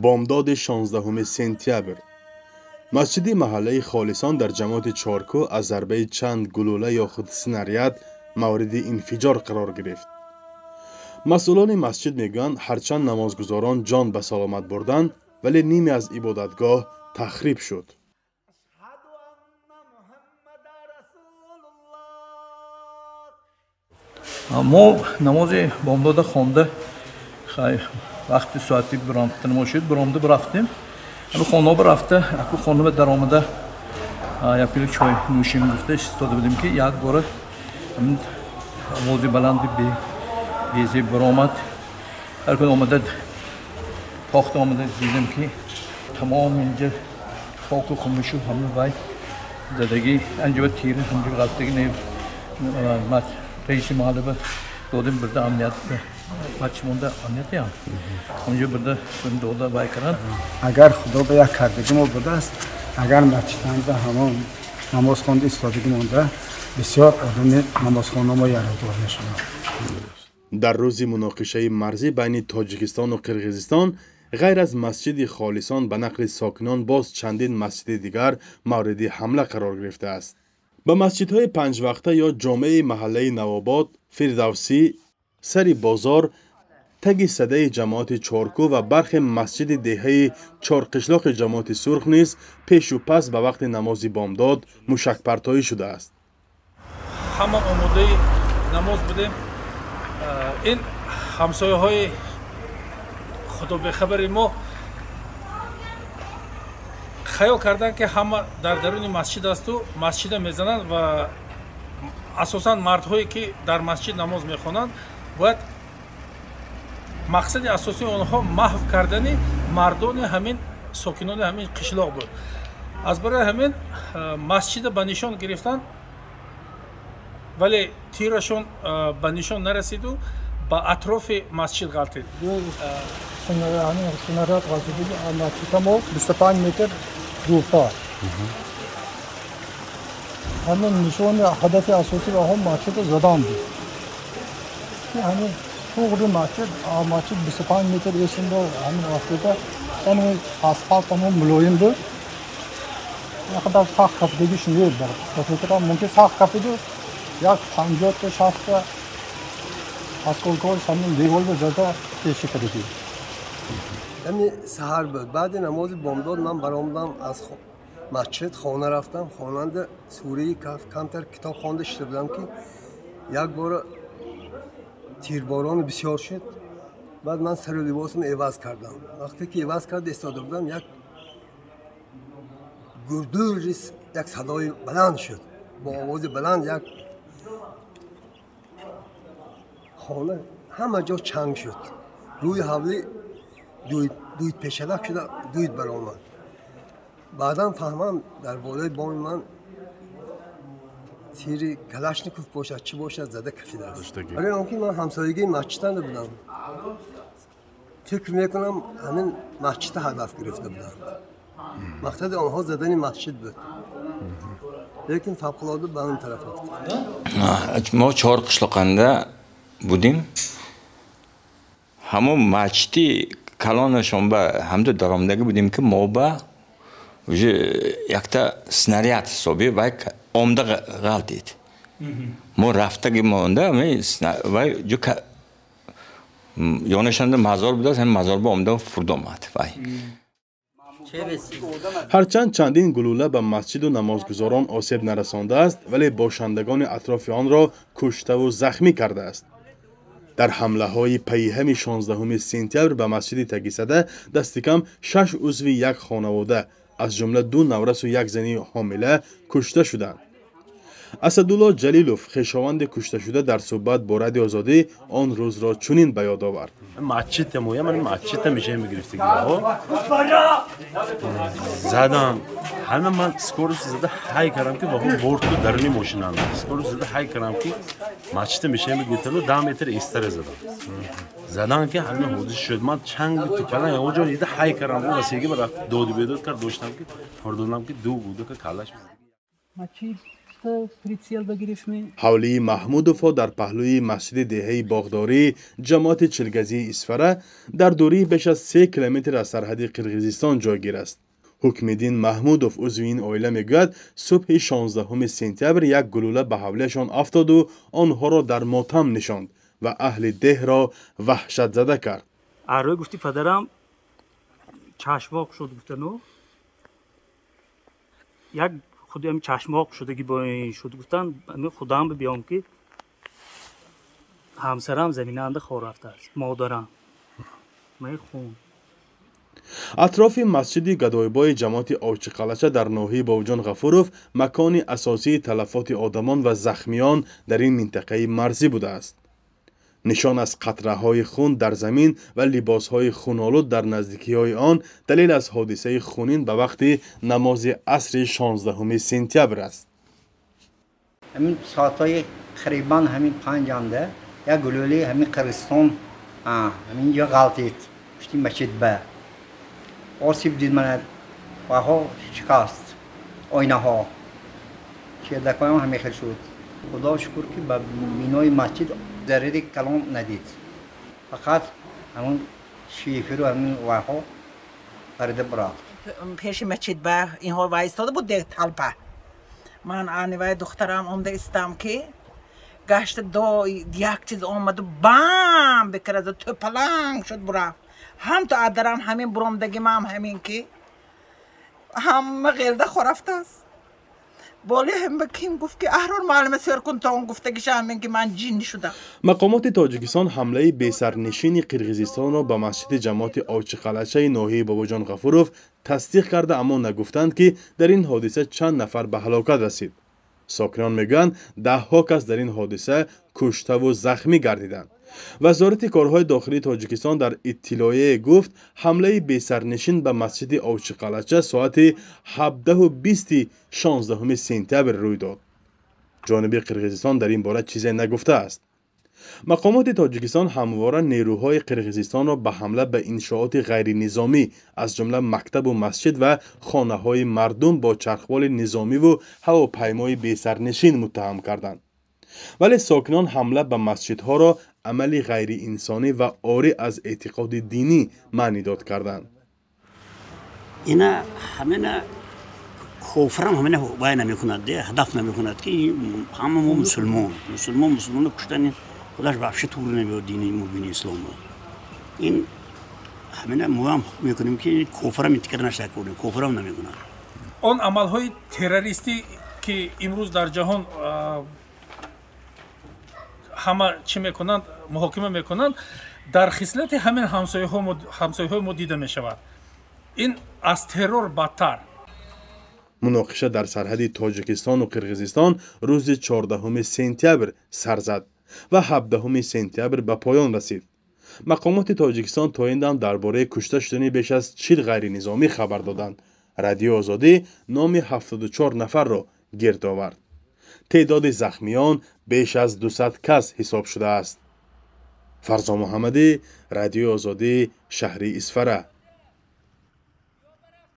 Бомдоди 16 сентябр масҷиди маҳаллаи Холисон дар ҷамоати Чоркӯҳ аз зарбаи чанд гулӯла ё худ снаряд мавриди инфиҷор қарор гирифт. Масъулони масҷид мегӯянд, ҳарчанд намозгузорон ҷон ба саломат бурданд, вале ниме аз ибодатгоҳ тахриб шуд. Мо намози бомдода хонда, вақти соати биромтанмо шуд, биромда бирафтем. Ҳамин хона рафта, аку хона даромада як пиёла чой нӯшим гуфта истода будем, ки як бора ҳамин овози баланди безеб баромад. Ҳар кун омада тохта омада дидем, ки тамом инҷа хоку хумушу ҳама вай задагӣ, анҷа тир ҳамҷа ғалтагӣ. Раиси маҳалла додем, бирда амният бача монда, амнияти ям ҳамҷа бирда дода вай каранд. Агар Худо ба як кардагӣ мо будааст, агар масҷиданда ҳамон намоз хонда истодагӣ монда, бисёр одами намозхона мо яроғдор мешуданд. Дар рӯзи муноқишаи марзӣ байни Тоҷикистону Қирғизистон ғайр аз масҷиди Холисон, ба нақли сокинон, боз чандин масҷиди дигар мавриди ҳамла қарор гирифтааст. Ба масҷидҳои панҷвақта ё ҷомеи маҳаллаи Навобод, Фирдавсӣ, сари бозор, таги садаи ҷамоати Чоркӯҳ ва бархе масҷиди деҳаи Чорқишлоқи ҷамоати Сурх низ пешу пас ба вақти намози бомдод мушакпартоӣ шудааст. Ҳама омодаи намоз будем. Ин ҳамсояҳои худобехабари мо хаёл карданд, ки ҳама дар даруни масҷид асту масҷида мезананд ва асосан мардҳое, ки дар масҷид намоз мехонанд, бояд мақсади асосии онҳо маҳв кардани мардони ҳамин сокинони ҳамин қишлоқ буд. Аз барои ҳамин масҷида ба нишон гирифтанд, вале тирашон ба нишон нарасиду ба атрофи масҷид ғалтид. Снаряд ғалтид масҷида мо 25 метр дуртар. Ҳамин нишони ҳадафи асосии онҳо масҷида задан буд, ки ҳамин туғри масҷид 25 метр эсинда ҳамин афтида, яъне асфалт ҳамон мулоим буд, якқадар сахт кафидагиш нест. Ба фикрам, мумкин сахт кафиду як 50-та 60-та осколкҳои ҳамин деворро зада теши кардагӣ. Ҳамин саҳар буд, баъди намози бомдод ман баромадам аз масҷид, хона рафтам. Хонанда сураи Каҳф камтар китоб хонда шида будам, ки як бора тирборони бисёр шуд. Баъд ман сару либосамро иваз кардам. Вақте ки иваз карда истода будам, як гурдури як садои баланд шуд, бо овози баланд як хона ҳама ҷо чанг шуд, рӯи ҳавлӣ дуид пешалак шуда дуид баромад. Баъдан фаҳмам, дар болои боми ман тири Калашников бошад, чӣ бошад, зада кафидааст. Барои он ки ман ҳамсоягии масҷиданда будам, фикр мекунам, ҳамин масҷида ҳадаф гирифта буданд. Мақсади онҳо задани масҷид буд, лекин фавқулода ба он тараф рафт. Мо чор қишлоқанда будем. Ҳамон масҷиди калонашон ба ҳамду даромадагӣ будем, ки мо ба уже якта снаряд ҳисоби вай омда ғалтид. Мо рафтаги монда вай ҷо ёнашанда мазор будааст, ҳамин мазор ба омда фурд омад вай. Ҳарчанд чандин гулӯла ба масҷиду намозгузорон осеб нарасондааст, вале бошандагони атрофи онро куштаву захмӣ кардааст. Дар ҳамлаҳои пайҳами 16 сентябр ба масҷиди Тагисада дастикам шаш узви як хонавода, аз ҷумла ду наврасу як зани ҳомила, кушта шуданд. Асадулло Ҷалилов, хешованди кушташуда, дар суҳбат бо Радио Озодӣ он рӯзро чунин ба ёд овард. Масҷид ман масҷид меша мегирифтагиҳо задан. Ҳама ман скорость зада ҳай кардам, ки ваҳо борт даруни мошинанд. Скорость зада ҳай кардам, ки масҷида меша мегирифтану 10 метр эстара задам. Задан ки ҳама ҳодис шуд, ман чанги тупалан ягон ҷо дида ҳай кардам, васеги ба доду бедод кард доштам, ки фурдонам, ки ду гудака каллаш. Масҷид. Прицел бигирифт. Ҳавлии Маҳмудовҳо дар паҳлӯи масҷиди деҳаи Боғдорӣ, ҷамоати Чилгазии Исфара, дар дурии беш аз 3 километр аз сарҳади Қирғизистон ҷойгир аст. Ҳукмиддин Маҳмудов, узви ин оила, мегӯяд, субҳи 16 сентябр як гулӯла ба ҳавлиашон афтоду онҳоро дар мотам нишонд ва аҳли деҳро ваҳшатзада кард. Арӯй гуфти, падарам чашмоқ шуд, гуфтану як худи ҳами чашмоқ шудаги бо ин шуд, гуфтан. Худам биём, ки ҳамсарам заминанда хор рафтааст, модарам май хун. Атрофи масҷиди Гадойбои ҷамоати Овчиқалача дар ноҳияи Бобоҷон Ғафуров макони асосии талафоти одамон ва захмиён дар ин минтақаи марзӣ будааст. Нишон аз қатраҳои хун дар замин ва либосҳои хунолуд дар наздикиҳои он далел аз ҳодисаи хунин ба вақти намози асри 16 сентябр аст. Ҳамин соатҳои қарибан ҳамин 5-анда як гулӯли ҳамин Қирғизистон ҳамин ҷо ғалтид, пушти масҷид ба осиб дид. Мана ваҳо шикаст, оинаҳо, чердакҳоям ҳамин хел шуд. Худо шукр, ки ба бинои масҷид зарари калон надид, фақат ҳамун шиферу ҳамин ваҳо парида бурафт. Пеши масҷид ба инҳо вайистода буд толпа. Ман ани вай духтарам омда истам, ки гашта до як чиз омаду бам бикарад, тӯпаланг шуд, бурафт. Ҳам то адарам ҳамин буромдагимам, ҳамин ки ҳама ғелда хорафтааст. Боли ҳама ким гуфт, ки аҳрор муаллима сёр кун, то он гуфтагиша ҳамин ки ман ҷинни шудам. Мақомоти Тоҷикистон ҳамлаи бесарнишини Қирғизистонро ба масҷиди ҷамоати Овчиқалачаи ноҳияи Бобоҷон Ғафуров тасдиқ карда, аммо нагуфтанд, ки дар ин ҳодиса чанд нафар ба ҳалокат расид. Сокинон мегӯянд, даҳҳо кас дар ин ҳодиса куштаву захмӣ гардиданд. Вазорати корҳои дохилии Тоҷикистон дар иттилояе гуфт, ҳамлаи бесарнишин ба масҷиди Овчиқалача соати 17:20 16 сентябр рӯй дод. Ҷониби Қирғизистон дар ин бора чизе нагуфтааст. Мақомоти Тоҷикистон ҳамвора нерӯҳои Қирғизистонро ба ҳамла ба иншооти ғайринизомӣ, аз ҷумла мактабу масҷид ва хонаҳои мардум, бо чархболи низомиву ҳавопаймои бесарнишин муттаҳам карданд. Вале сокинон ҳамла ба масҷидҳоро амали ғайриинсонӣ ва орӣ аз эътиқоди динӣ маънидод карданд. Ина ҳамина кофирам ҳамина вай намекунад, ҳадаф намекунад, ки ҳама мо мусулмон, мусулмон мусулмонро куштани худаш вообще туғри намеёд дини мубини исломро. Ин ҳамина моам ҳукм мекунем, ки кофирам интикар нашакунем, кофирам намекунад. Он амалҳои террористӣ, ки имрӯз дар ҷаҳон ҳама чӣ мекунанд, муҳокима мекунанд, дар хислати ҳамин ҳамсояҳои мо дида мешавад. Ин аз террор бадтар. Муноқиша дар сарҳади Тоҷикистону Қирғизистон рӯзи 14 сентябр сар зад ва 17 сентябр ба поён расид. Мақомоти Тоҷикистон то ин дам дар бораи кушта шудани беш аз 40 ғайринизомӣ хабар доданд. Радиои Озодӣ номи 74 нафарро гирд овард. Теъдоди захмиён беш аз 200 кас ҳисоб шудааст. Фарзон Муҳаммадӣ, Радиои Озодӣ, шаҳри Исфара.